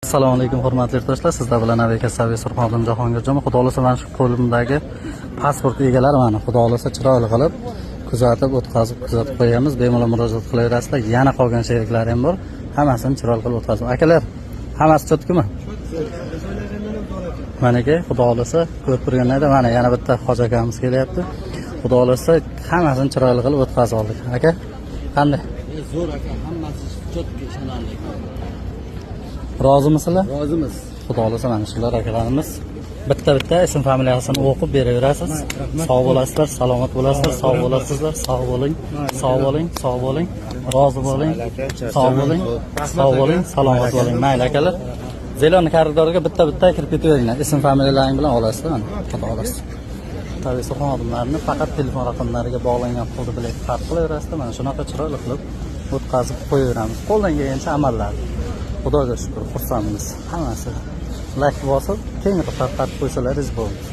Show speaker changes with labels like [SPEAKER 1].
[SPEAKER 1] Assalomu alaykum, hurmatli yurtdoshlar. Sizlar bilan aviakassaviy Surxondan Jahongir Juma. Xudo xohlasa, mana shu qo'limdagi pasport egalari, mana, Xudo xohlasa, chiroyli qilib kuzatib, o'tkazib, kuzatib qo'yamiz. Bemalol murojaat qilaverasizlar. Yana qolgan sheriklari ham bor. Hammasini chiroyli qilib o'tkazib. Akalar, hammasi чётко mi? Manaki, Xudo xohlasa, ko'rib turganlarda, mana, yana bitta hoji akamiz kelyapti. Xudo xohlasa, hammasini chiroyli qilib o'tkazib oldik. Aka, qanday?
[SPEAKER 2] Zo'r, aka, hammasi чётко, ishonarli.
[SPEAKER 1] Rozimisizlar?
[SPEAKER 2] Rozimiz.
[SPEAKER 1] Xudo xohlasa, mana shular akalarimiz. Bitta bitta ism familiyasini o'qib beraverasiz. Sog' bo'lasizlar, salomat bo'lasizlar, sog' bo'lasizlar, sog' bo'ling, sog' bo'ling, sog' bo'ling, rozi bo'ling, sog' bo'ling, sog' bo'ling, salomat bo'ling. Mayli, akalar. Зелёный koridorga bitta bitta kirib ketaveringlar. Ism familiyalaring bilan olasizlar, mana, Xudo xohlasa. Tabiiy xodimlarini faqat telefon raqamlariga bog'langan pulni bilet farq qilaverasizlar. Mana shunaqa chiroyli qilib o'tkazib qo'yaveramiz. Qo'ldan kelgancha amallar. Xudoga shukur, xursandmiz. Hammasi layk bosib, kengroq tarqatib qo'ysalaringiz bo'ldi.